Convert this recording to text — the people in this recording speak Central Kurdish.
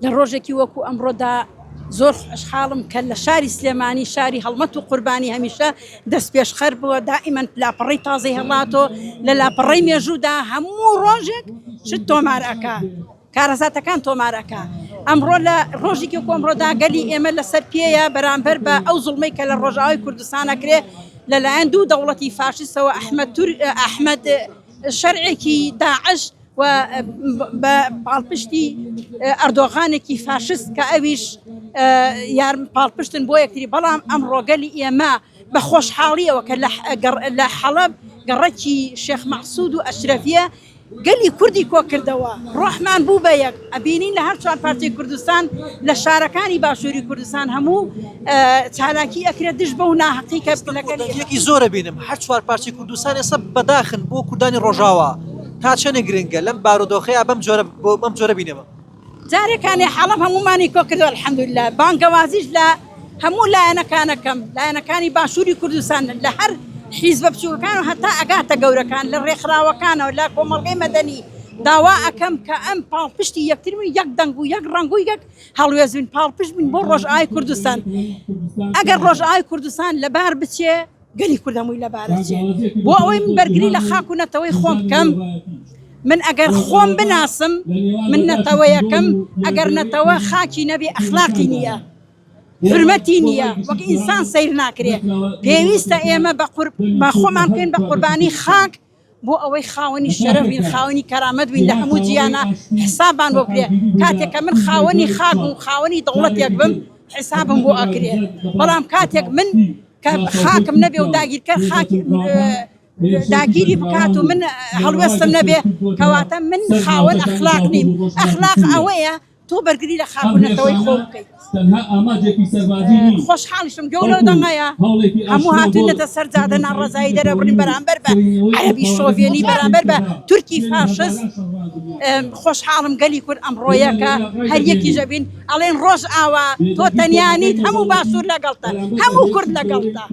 لە ڕۆژێکی وەکو ئەمڕۆدا زۆر خۆشحاڵم کە لە شاری سلێمانی شاری هەڵمەت و قوربانی هەمیشە دەستپێشخەر بووە دائیمەن لاپەڕەی تازەی هەڵاتۆ لە لاپەڕەی مێژوودا هەموو ڕۆژێک شت تۆمار ئەکا کارەساتەکان تۆمار ئەکا ئەمڕۆ لە ڕۆژێکی وەکو ئەمڕۆدا گەلی ئێمە لەسەر پێیە بەرامبەر بە ئەو زوڵمەی کە لە ڕۆژئاوای کوردستان ئەکرێ لەلایەن دوو دەوڵەتی فاشیستەوە ئەحمەد تور ئەحمەد شەرعێکی داعش و بە پاڵپشتی ئەردۆغانێکی فاشست کە ئەویش یار پاڵپشتن بۆ یەکتری بەڵام ئەمڕۆ گەلی ئێمە بە خۆشحاڵیەوە کە لە حەڵەب گەڕەکی شێخ مەقسود و ئەشرەفیە گەلی کوردی کۆکردەوە، ڕۆحمان بوو بە یەک، ئەبینین لە هەر چوار پارچەی کوردستان لە شارەکانی باشووری کوردستان هەموو چالاکی ئەکرێت دژ بەو ناهەقی کە لە گەلی یەکی زۆر ئەبینم هەر چوار پارچەی کوردستان ئێستا بەداخن بۆ کوردانی ڕۆژاوا تا چەنێک گرنگە لەم بارودۆخەیا بەم جۆرە بەم جۆرە بینەوە. جارێ کانێ حەڵەب هەموومانی کۆکردەوە الحمدللە بانگەوازیش لە هەموو لایەنەکانەکەم لایەنەکانی باشووری کوردستان لە هەر حیزبە بچووکەکان و هەتا ئەگاتە گەورەکان لە ڕێکخراوەکانەوە لە کۆمەڵگەی مەدەنی داوا ئەکەم کە ئەم پاڵپشتی یەکتر بین یەک دەنگ و یەک ڕەنگ و یەک هەڵوێست بین پاڵپشت بین بۆ ڕۆژئاوای کوردستان ئەگەر ڕۆژئاوای کوردستان لەبار بچێ گەلی کورد هەمووی لەبار ئەچێ بۆ ئەوەی من بەرگری لە خاک و نەتەوەی خۆم بکەم من ئەگەر خۆم بناسم من نەتەوەیەکەم ئەگەر نەتەوە خاکی نەبێ ئەخلاقی نییە حرمەتی نییە وەک ئینسان سەیر ناکرێ پێویستە ئێمە بە قور بە خۆمان بکەین بە قوربانی خاک بۆ ئەوەی خاوەنی شەرەف بین خاوەنی کەرامەت بین لە هەموو جیهانا حسابمان بۆ بکرێ کاتێک کە من خاوەنی خاک و خاوەنی دەوڵەتێک بم حسابم بۆ ئەکرێ بەڵام کاتێک من کە خاکم نەبێ و داگیرکەر خاکی داگیری بکات و من هەڵوێستم نەبێ کەواتە من خاوەن ئەخلاق نیم ئەخلاق ئەوەیە تۆ بەرگری لە خاک و نەتەوەی خۆ بکەیت. خۆشحاڵیشم گوێ لەو دەنگەیە هەموو هاتوونەتە سەر جادە ناڕەزایی دەرەبڕین بەرامبەر بە عەرەبی شۆڤێنی بەرامبەر بە تورکی فاشست خۆشحاڵم گەلی کورد ئەمڕۆیە کە هەر یەکیش ئەبین ئەڵێن ڕۆژ ئاوا تۆ تەنیا نیت هەموو باشوور لەگەڵتە هەموو کورد لەگەڵتە.